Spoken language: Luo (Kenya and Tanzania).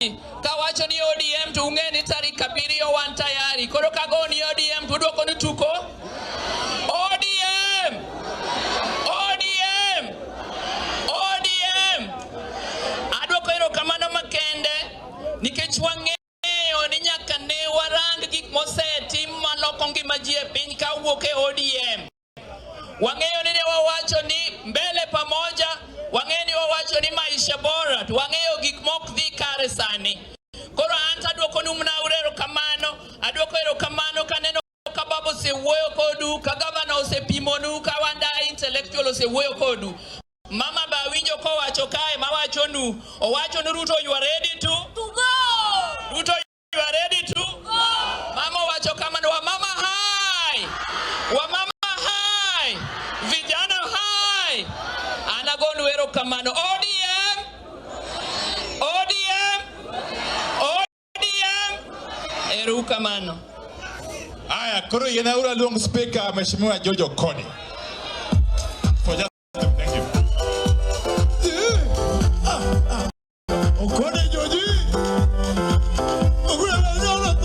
Kawacho ni ODM to ung'e ni tarik 7 wan tayari. Koro kago ni ODM to udwoko ni tuko ODM, ODM, ODM. Adwoko erokamano makende nikech wang'eyo ni nyaka ne warang gik mosetim maloko ngima ji e piny kawuok e ODM. Wang'eyo ni ne wawacho ni mbele pamoja, wang'eyo ni wawacho ni maisha bora, to wang'eyo gik mok dhi kare sani. Koro an to adwokonu mana erokamano, adwoko erokamano kaneno ka baba osewuoyo kodu, ka gavana osepimonu, ka Wandayi intellectual osewuoyo kodu. Mama ba awinjo kowacho kae mawachonu, owacho ni Ruto, you are ready to go. Ruto, you are ready to go. Mama wacho kamano, wamama hai, wamama hai, vijana hai. Anagonu erokamano. ODM, ODM, ODM. Erokamano. Haya, koro yiena aluong Speaker Mheshimiwa George Okode. For just thank you. Okode Joji. Okode Joji.